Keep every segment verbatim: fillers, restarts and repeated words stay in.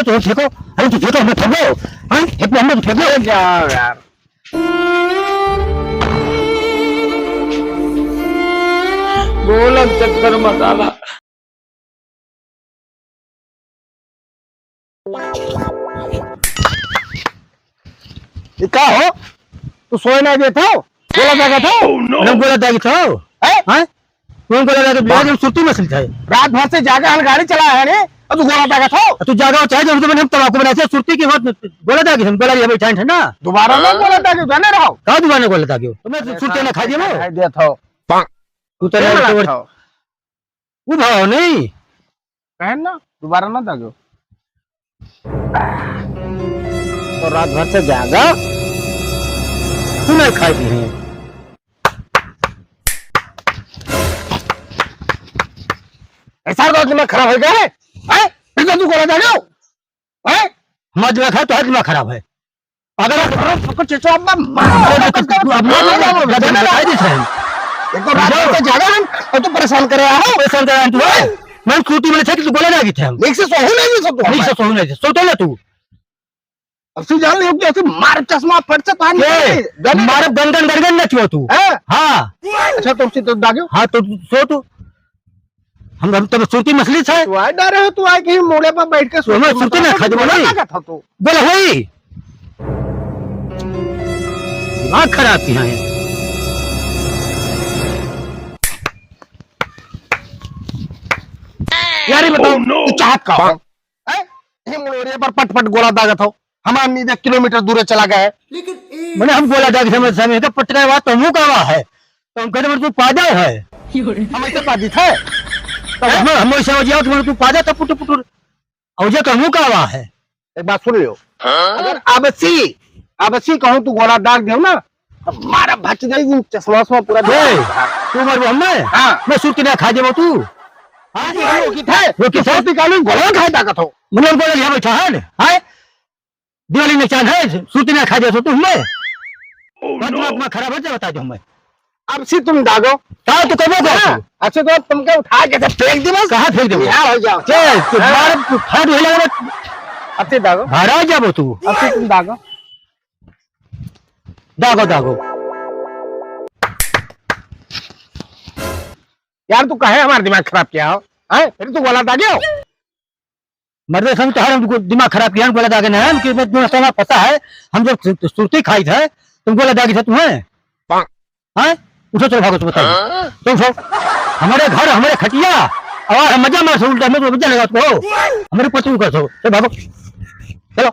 तो फेंको, अरे तू फेंको, हमें फेंको, हाँ? फेंको, हमें तो फेंको। अरे जाओ यार। बोलम चक्कर मसाला। ये का हो? तू सोए ना देत हो? गोला दागत हो? Oh, no! अरे गोला दागत हो? हैं? हैं? कौन गोला दागत? हाँ। आज हम सुरती मछली था। रात भर से जागा हल गाड़ी चला है ने? और तू गोला दागत हो? तू जागा हो चाहे जब मैंने हम तंबाकू बनाए थे, सुरती की बात गोला दागत हम गोला ये बैठा है ना? दोबारा ना गोला दागत, जाने रहो। का दोबारा गोला दागत हो? तुम्हें अरे सुरती ना खाई देबो? खाई देत हो। तू तो क्या लड़के बोला बड़- था? वो भाव नहीं। कहन ना, दोबारा ना दागो। तो रात भर से जागा, तू नहीं खाई दी है। ऐसा तो दिमाग खराब हो गया है, हैं? फिर तो तू गोला दागो, हैं? हमारा दिमाग खराब, तो हर दिमाग खराब है। अगर आप करो, सबको चेचो, अब मैं मार अब मैं तो, अब मैं तो, अब मैं तो बताई दी है। एक तो रात को जागा है, और तू परेशान करे रहा हो। परेशान करे रहा तू, हैं? मैं स्कूटी में थे कि तू बोले ना कि थे हम। ठीक से सोहू नहीं सब तू ठीक से हमारे। सोहू नहीं थे, सोते ना तू। अब तू जान लियो कि ऐसे मार चश्मा पड़ से तान ए, नहीं, जाने मार गनगन गनगन नचुआ तू। हैं? हाँ। अच्छा, तुमसे तो दागियो? हाँ, तो सो तू। हम, हम तब सुरती मछली था। तू आए डरे हो, तू आए कहीं मूड़े पर बैठ के तू हमें सुरती ना खा दे, बोला? क्या था तू? बोला, होई। दिमाग खराब किया है। यार, ये बताओ, Oh, no! तू चाहत का हो? हैं? ये मुड़ोरिया पर पट पट गोला दागत हो। हमार नींद एक किलोमीटर दूर चला गया है। लेकिन एक मैंने हम गोला दागत समझ, समझ के पटका बात तो मुंह का है। तो हम कहते, "तू पागल है।" हम ऐसे बाधित है। तो हम, हम ऐसे हो जाओ कि तू पागल था, पुटुर, पुटुर। और ये कहूँ का हुआ है? एक बात सुन लियो। हाँ? अगर अब सी, अब सी कहूँ तू गोला दाग दियो ना, तो मारा भच जाई, चश्मा, वश्मा पूरा ए, तू मरबो हमें? हाँ। मैं सुरती ना खा देबो तू। हाँ, ये लोग की थे। लोग की थे। सुरती कानून गोला खाए ताकत हो। मुन्ना गोला यहाँ बैठा है, हाय? दिवाली में चांद है, सुरती ना खा देबो तू हमें? Oh, बात no! दिमाग खराब हो जाए, बता दो हमें। अब से तुम दागो। का तू कबो कर हाँ, तू? अब से तो तुमके उठा के से फेंक दी बस। कहाँ फेंक देबो? यहाँ हो जाओ। ए, तू हाँ। मार, तू फाड़ हो जाएगा। अब से दागो। भरा जाबो तू। अब से तुम दागो। दागो, दागो। यार, तू काहे हमार दिमाग खराब किया हो? हैं? फिर तू गोला दागे हो? मर्दे, हम तोहार हमको दिमाग खराब किया, हम गोला दागे नहीं, हम कि मैं दोनों समय फंसा है, हम जब सु-, सुरती खाई थे, तुम गोला दागी थे तुम्हें? हाँ? उठो, चलो भागो, तुम बताओ। हाँ? तुम सो, हमारे घर, हमारे खटिया, और हम मजा मार सो, उल्टा में तो मजा लगा तुमको, हमारे पति को कर सो, चलो भागो, चलो।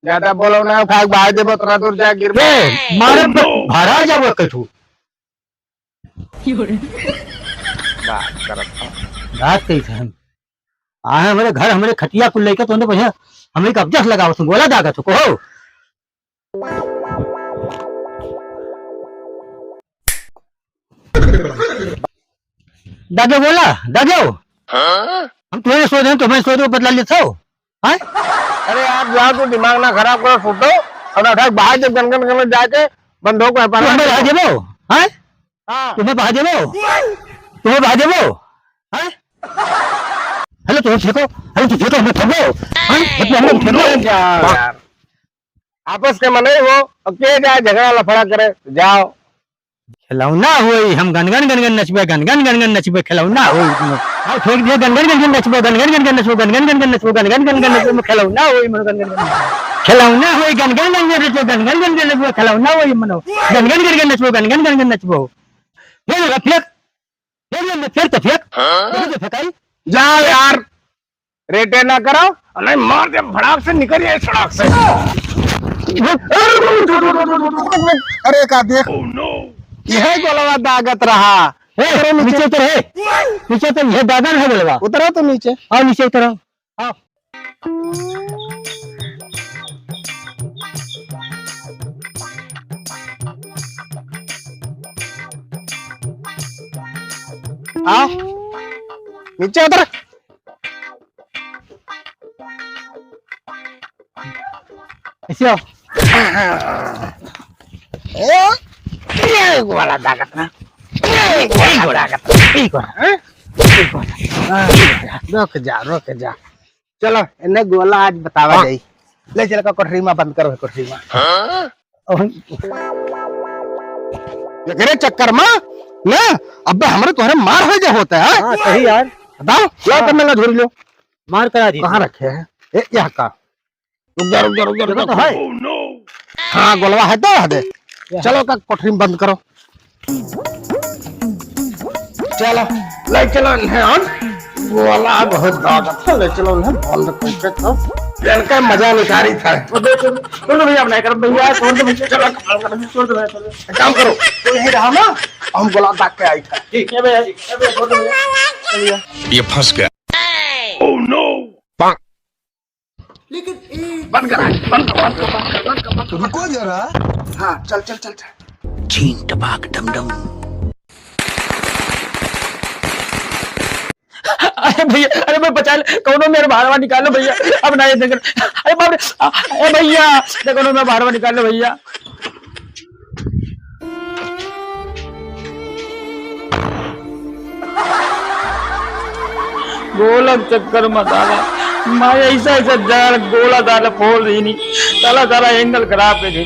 ज्यादा बोलो ना, उठा के बाहर देबो, तोरा दूर जा गिर ए, मारे तो भरा जाबो कठू। बात करत हूँ। बात कही थे हम। आ, हमरे घर, हमरे खटिया कुल लेके तो बढ़िया, हमरे कब्जा से लगावत हूँ, गोला दागत हो, कहो। दागे बोला, दागे हो। हाँ? हम तुम्हें सो दें, तुम्हें सो दो, बदला लेते हो। हाँ? अरे यार, जाओ, तू दिमाग ना खराब करो, फूटो। और ना उठा, बाहर जब गनगन गनगन जाके बंदूक में तू हमें बहा देबो? हाँ? हाँ। तुम्हें बहा देबो? तुम्हें बहा देबो? हाँ? हेलो, तुम्हें फेंको, हेलो, तू फेंको, हमें फेंको। हाँ? फेंको, हमें फेंको। अरे जाओ यार। आपस के मनई हो, अब के जाए झगड़ा लफड़ा करे, जाओ। खिलौना होई, हम गनगन गनगन नचबे, गनगन गनगन नचबे, खिलौना होई। हाँ, फेंक दिए, गनगन गनगन नचबो, गनगन गनगन नचबो, गनगन गनगन नचबो, गनगन गनगन नचबो, खिलौना होई, मनो गनगन गनगन। खिलौना होई, गनगन गनगन नचबो, गनगन गनगन नचबो, खिलौना होई, मनो। गनगन गनगन नचबो, गनगन गनगन नचबो। फेंक, फेंक, फेंक, फेंक, फेंक, फेंक। हाँ? फेंक, फेंकाई। जा यार। रेटे ना करो, नहीं मार दे भड़ाक से, निकल जाए सड़क से। अरे का देख, Oh, no! यह गोलवा दागत रहा। ए, अरे नीचे नीचे उतर, ए। नीचे उतर, यह दागन है गोलवा। उतरो तो नीचे। आओ नीचे उतरो। आओ। आओ। नीचे उतर। ऐसे आओ। ए, ये वाला दागत ना। ये वाला दागत। एक बार। हैं? एक बार। हाँ, रुक जा, रुक जा। चलो, इन्हें गोला आज बतावा जाई। ले चल का कोठरी मा बंद करो, कोठरी मा। हाँ? एकरे चक्कर मा ना, अबे हमरे तोहरे मार होइ जा होता है। हाँ, सही यार। बताओ, लो हाँ। कर नंगा झोरी लो। मार करा दी। कहाँ रखे हैं? ए, यहाँ का? रुक जा, रुक जा, रुक जा, रुक देखो जा। तो है। हाँ, गोलवा है तो रह दे। चलो का कोठरी मा बंद करो। चलो, ले चलो इन्हें हम। गोला बहुत दादा था, ले चलो इन्हें बंद करके तो। इनका मजा निकारी था। छोड़ दो, छोड़ दो, छोड़ दो भैया, अब नहीं करो भैया, छोड़ दो भैया, चलो, काम करो, छोड़ दो भैया, छोड़ दो। काम करो, तो यहीं रहा ना, हम गोला दाग के आई था। ठीक है भैया, ठीक है भैया, छोड़ दो भैया, भैया। ये फंस गया। Oh no! लेकिन एक बंद कर, बंद कर, बंद कर, बंद कर, बंद कर। रुको जरा। हाँ, चल, चल, चल, चल। छीन टपाक डम डम। अरे भैया, अरे भाई बचा ले, कौनो मेरे बाहरवा निकालो भैया, अब ना ये देख, अरे बाप रे, अरे भैया, कौनो मेरे बाहरवा निकालो भैया। गोलक चक्कर मा साला, मैं ऐसा ऐसा जान गोला साला फोड़ दीनी, साला साला एंगल खराब कर दी।